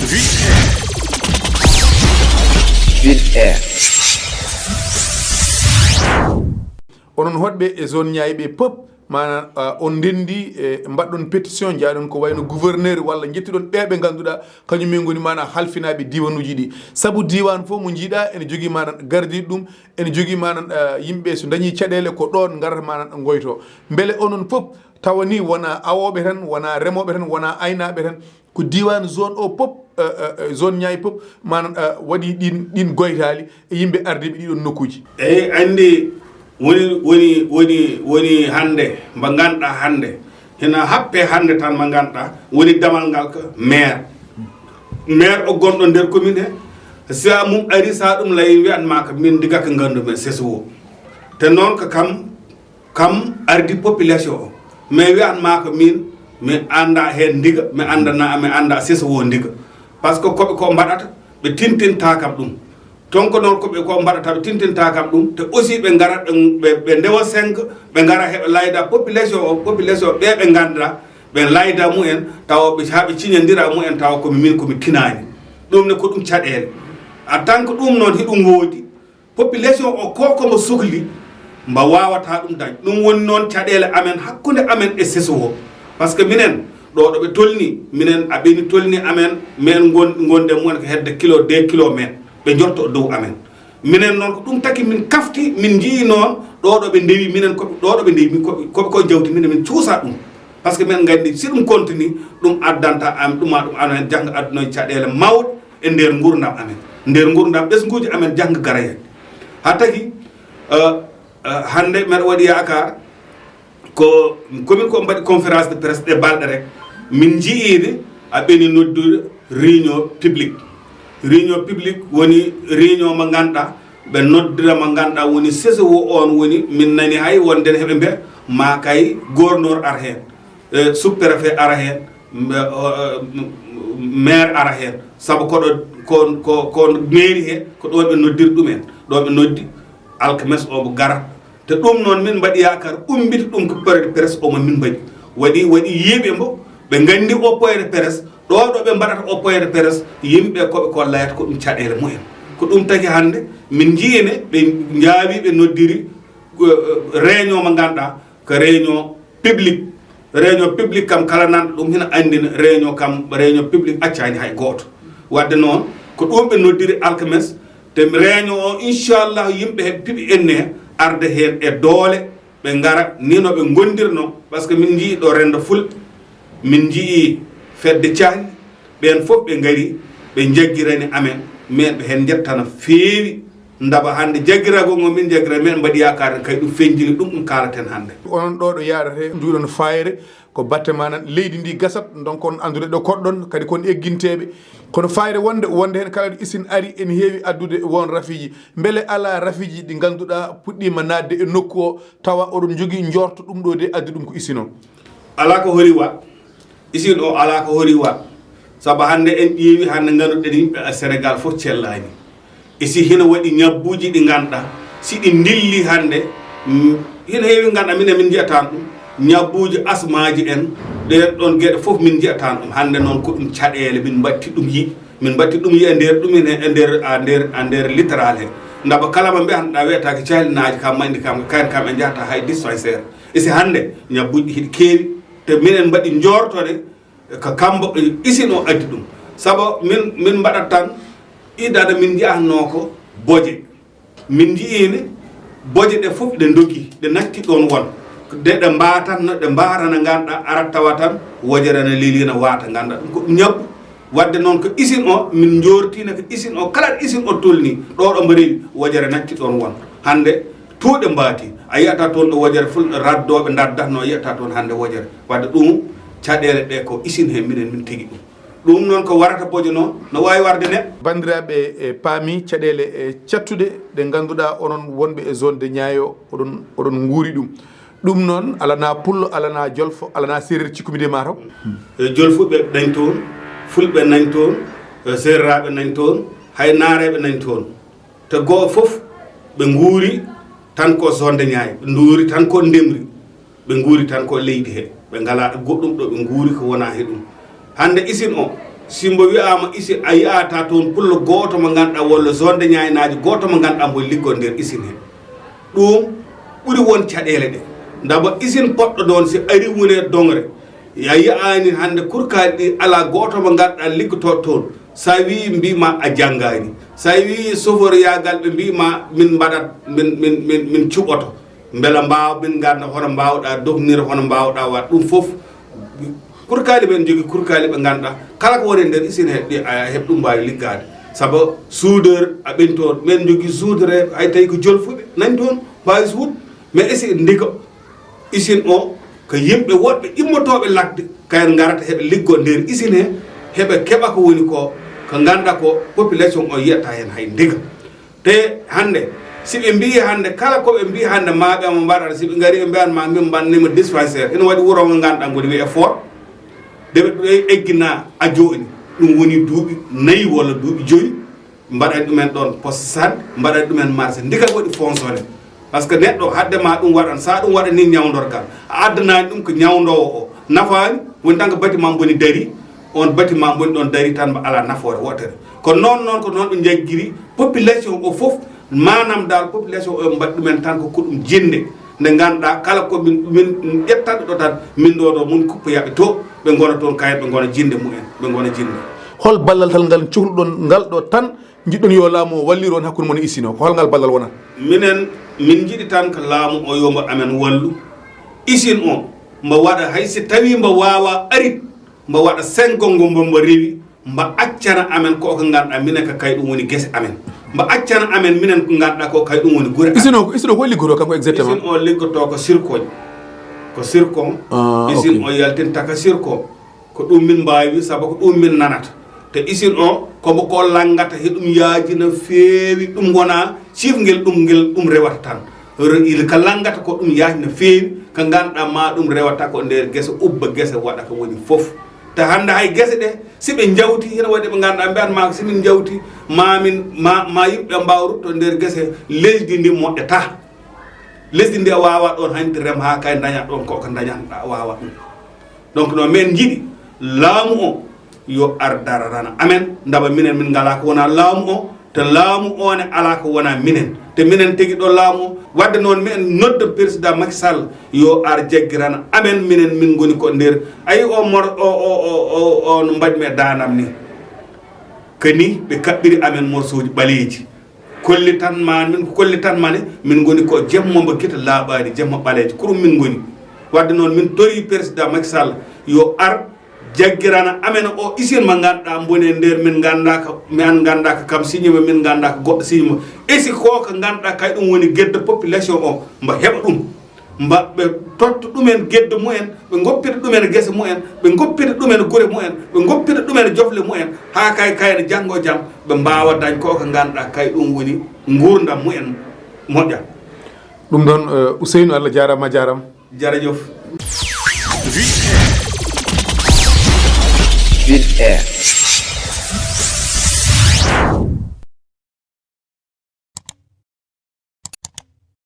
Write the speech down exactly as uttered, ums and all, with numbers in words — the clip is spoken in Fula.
Vite Air. Onon hoɗɓe e zone Niayes ɓe pop, maanaam uh, on ndenndi e mbaɗɗon pétition, njaaɗon ko wayno gouverneur walla njettuɗon ɓe ɓe ngannduɗaa kañum en ngoni maanaam halfinaaɓe diiwanuuji ɗi. Sabu diiwaan fof mo njiiɗaa ene jogii maanaam gardiiɗo ɗum, ene jogii maanaam uh, yimɓe so ndañii caɗeele ko ɗoon ngarata maanaam ngoyto. Mbele onon fof tawa ni wonaa awooɓe tan, wonaa remooɓe tan, wonaa aynaaɓe tan, ko diiwaan zone o pop, uh, uh, zone Niayes pop maanaam uh, waɗi ɗin ɗin goytaali e yimɓe ardiiɓe ɗiɗon nokkuuji. Eyi, anndi woni woni woni woni hannde mba ngannduɗaa hannde hina happe hannde tan mba ngannduɗaa woni damal ngal ko maire. Maire o gonɗo nder commune he, si a mum ari sa ɗum layi wiyat ma ko min ndiga ko nganndu men seso o. Te noon ko kam kam ardi population o, mais wiyat ma ko min mi annda heen ndiga, mi annda na mi annda seso o ndiga. Par ce que koɓe ko mbaɗata ɓe tintinta kam ɗum. Donc noon koɓe ko mbaɗata ɓe tintinta kam ɗum te aussi ɓe ngara ɓe ndewa cinq ɓe ngara heɓe layda population o, population ɓe ɓe ngannda ɓe layda mumen tawa ɓe haa ɓe ciñandira mumen tawa komi min komi tinani. Ɗum ne ko ɗum caɗeele. En tant que ɗum noon hiɗum woodi. Population o ko komo sukli mba wawata ɗum dañ. Ɗum woni noon caɗeele amen hakkunde amen e seso o. Par ce que minen ɗo ɗo ɓe tolni minen a ɓeni tolni amen min gon- gonde mumen ko hedde kilo deux kilo men ɓe jotto dow amen. Minen noon ko ɗum taki min kafti min njii noon ɗo ɗo ɓe ndewi minen koɓe ɗo ɗo ɓe ndewi koɓe ko jawti minen min cuusa ɗum. Par ce que min nganndi si ɗum continue ɗum addanta am ɗuma ɗum amen jannga addunoye caɗeele mawɗe e nder ngurdam amen nder ngurdam ɓesnguuji amen jannga garayani. Haa tagi hannde mbeɗa waɗi yaakaar ko komin ko mbaɗi conférence de presse ɗe balɗe rek min njiyiide a ɓeni noddude réunion publique. Réunion publique woni réunion mo ngannduɗaa ɓe noddira mo ngannduɗaa woni seso o on woni min nani hay wonde heɓe mbiya ma kay gouverneur ar heen, sous préfet ara heen, maire ara heen. Sabu koɗo kon ko kon mairie he ko ɗon ɓe noddiri ɗumen. Ɗon ɓe noddi alkames o mo gara. Te ɗum noon min mbaɗi yakar umbita ɗum ko point de presse omo min mbaɗi waɗi waɗi yiiɓe mbo ɓe nganndi o point de presse. Ɗo ɗo ɓe mbaɗata o point de presse yimɓe koɓe ko layata ko ɗum caɗeele mumen. Ko ɗum tagi hannde min njiyene ɓe njaawi ɓe noddiri réunion mo ngannduɗaa ko réunion publique. Réunion publique kam kala nanɗo ɗum hina anndina réunion kam réunion publique accani hay gooto. Wadde noon ko ɗum ɓe noddiri alkames te réunion o inchallah yimɓe heɓe piɓi enne arde heen e doole ɓe ngara ni no ɓe ngondirno. Par ce que min njii ɗo rendo fulɓe min njii fedde cahli ɓeen fof ɓe ngari ɓe njaggirani amen. Men ɓe heen njettana feewi. Ndaba hannde jaggiragol ngol min jaggira men mbaɗi yaakaar ne kay ɗum feñjini ɗum ɗum kaalaten hannde. Onon ɗo ɗo yaadata nduɗon fayre ko batte manan leydi ndi gasat donc on andude ɗo koɗɗon kadi kon egginteɓe. Kono fayre wonde wonde hen kala ɗo isin ari en heewi addude won rafiiji. Beele ala rafiiji ɗi ganduɗa puɗɗima nadde e nokku o tawa oɗon jogui jorto ɗum ɗo de addi ɗum ko isin o? Ala ko hori wa isin o ala ko hori wa. Saabu hannde en ƴeewi hannde ngannduɗen yimɓe a Sénégal fof cellani. E si hino waɗi ñabbuuji ɗi ngannduɗaa si ɗi ndilli hannde hino heewi ngannduɗaa minen min njiyatan ɗum. Ñabbuuji asmaaji en ɗeen ɗoon geɗe fof min njiyatan ɗum hannde noon ko ɗum caɗeele min mbatti ɗum yiɗi min mbatti ɗum yiya nder ɗum e nder a nder a nder littoral he. Ndaba kala mo mbiyanɗaa wiyataake cahlinaaji kam mayndi kam kayen kam en njahata hay dispensaire. E si hannde ñabbuuji hiɗi keewi te minen mbaɗi njoortone ko kambo isin o addi ɗum. Saabu min min mbaɗat tan idada min njiyanno ko boje. Min njiini boje ɗe fof ɗe dogi ɗe natti ɗon won de ɗe mbatanno ɗe mbarana ganduɗa arat tawa tan wojere ne lelina wata ganduɗa ɗum ko ɗum ñabbu. Wadde noon ko isin o min jortina ko isin o kala ɗo isin o tolni ɗo ɗo mbarewi wojere natti ɗon won. Hande tuuɗe mbaati a yiyata toon ɗo wojere ful raddoɓe daddatno yiyata toon hande wojere. Wadde ɗum caɗele ɗe ko isin he minen min tigi ɗum. Ɗum noon ko warata bojo noon no wawi warde neɗɗo. Bandiraɓe e paami caɗele e cattuɗe ɗe ganduɗa onon wonɓe e zone de Niayes o oɗon oɗon nguuri ɗum. Ɗum noon alana pullo alana jolfo alana seereer cikkumi de mataw. E jolfuɓe nañ toon, fulɓe nañ toon, seereraɓe nañ toon, hay naareɓe nañ toon. Te goo fof ɓe nguuri tan ko zone de Niayes ɓe nguuri tan ko ndemri. Ɓe nguuri tan ko leydi he ɓe ngala goɗɗum ɗo ɓe nguuri ko wona he ɗum. Hande isin o Si mbo wiyaama isin, a yi'ataa toon pullo gooto mo ngannduɗaa walla zone de ñaaynaaji gooto mo ngannduɗaa mbo liggo nder isin he. Ɗum ɓuri won caɗeele ɗe. Ndaba isin poɗɗo ɗoon si ari woni e doŋre. A yi'aani hannde kurkaali ɗi alaa gooto mo ngannduɗaa liggotoo toon. So a wii mbiima a janngaani. So a wii soforiyaagal ɓe mbiima min mbaɗat, min, min, min, min cuɓoto. Mbela mbaaw min ngannda hono mbaawɗaa dognir, hono mbaawɗaa waɗ ɗum fof. Kurkaali men njogii kurkaali ɓe ngannduɗaa kala ko woni e nder isin he ɗi a heɓ ɗum mbaawi liggaade. Sabu soudeur a ɓentoon, men njogii soudeur hay tawi ko jolfuɓe nani toon mbaawi suud. Mais isin ndiga isin o ko yimɓe woɗɓe immotooɓe ladde kayen ngarata heɓe liggo nder isin he, heɓe keɓa ko woni ko, ko ngannduɗaa ko population o yiyata heen hay ndiga. Te hannde, si ɓe mbiyi hannde, kala ko ɓe mbiyi hannde, ma ɓe mo mbaɗata, si ɓe ngari ɓe mbiyan ma min mbannima dispensaire, ina waɗi wuro ngo ngannduɗaa ngoni wiyee Fort, de ɓe ɗo eggina a jooni, ɗum woni duuɓi nayi walla duuɓi joyi, mbaɗani ɗumen ɗoon poste santé, mbaɗani ɗumen marché, ndika waɗi fonctionné. Par ce que neɗɗo hadde ma ɗum waɗan, sa ɗum waɗani ñawndorgal, a addanani ɗum ko ñawndoowo o nafaani, woni tan ko bâtiment mboni dari, on bâtiment mboni ɗoon dari tan mbo alaa nafoore wootere. Ko noon, noon ko noon ɓe njaggiri population o fof, maanaam dal population o mbaɗi ɗumen tan ko ko ɗum jinde. Nde ngannduɗaa kala ko min, min ƴettanɓe ɗo tan, min ɗo ɗo mun kuppoyaɓe to, ɓe ngona toon kayen, ɓe ngona jinde mumen, ɓe ngona jinde. Hol ballal tal ngal cuhluɗon ngal ɗo tan, njiɗɗon yo laamu o walliro on hakkunde mon e isin o? Ko hol ngal ballal wona? Minen, min njiɗi tan ko laamu o yo mbo amen wallu. Isin o, mbo waɗa hay si tawi mbo waawa arit, mbo waɗa sengo ngo mbo, mbo rewi, mbo accana amen ko ko ngannduɗaa minen ko kay ɗum woni gese amen. Mbo accana amen minen ko ngannduɗaa ko kay ɗum woni gure amen. Isin o, isin o ko liggoto kanko exactement? Isin o liggoto ko Sirkoñ. Ko Sirkoñ. Ah, isin ok. O yaltinta ka Sirkoñ. Ko ɗum min mbaawi, sabu ko ɗum min nanata. Te isin o, ko mbo ko lanngata he ɗum yaaji no feewi, ɗum wona ciifngel ɗum ngel ɗum rewata tan. Re-, il ka lanngata ko ɗum yaaji no feewi, ka ngannduɗaa ma ɗum rewata ko nder gese, ubba gese, waɗa ko woni fof. Te hannde hay gese ɗe, si ɓe njawti, hino waɗi ɓe ngannduɗaa, mbiyan ma si min njawti, ma min, ma, ma yimɓe mbaawa rutto nder gese, lesdi ndi moƴƴata. Lesdi ndi a waawa ɗoon hanti rem haa kay daña ɗoon ko, ko dañanɗaa, a waawa ɗum. Donc, no men njiɗi laamu o yo ar dararana amen, ndaba minen min ngalaa ko wona laamu o, te laamu o ne alaa ko wona minen, te minen tigi ɗo laamu o. Wadde noon, men nodda président Macky Sall yo ar jaggirana amen, minen min ngoni ko nder, ayi o mor-, o, o, o, o, o no mbaɗmi e daandam ni. Kani ɓe kaɓɓiri amen morceauji ɓaleeji. Kollitan ma, min ko kollitan ma ne, min ngoni ko jemma mbo gite laaɓaani, jemma ɓaleejo, kurum min ngoni. Wadde noon, min tori président Macky Sall yo ar jaggirana amen o isin mo ngannduɗaa mboni e nder, min nganndaa ko, mi an nganndaa ko kam signe mo, min nganndaa ko goɗɗo signe mo. E si ko ko ngannduɗaa kay ɗum woni gedde population o, mbo heɓa ɗum. Mba ɓe totta ɗumen gedde mumen, ɓe ngoppita ɗumen gese mumen, ɓe ngoppita ɗumen gure mumen, ɓe ngoppita ɗumen jofle mumen, haa kay, kayre janngo jam, ɓe mbaawa dañ ko ko ngannduɗaa kay ɗum woni nguurndam mumen moƴƴa. Ɗum ɗoon, eh, Ousseynou, Allah jaaraama, a jaaraama. Jarajuf. Vite Air.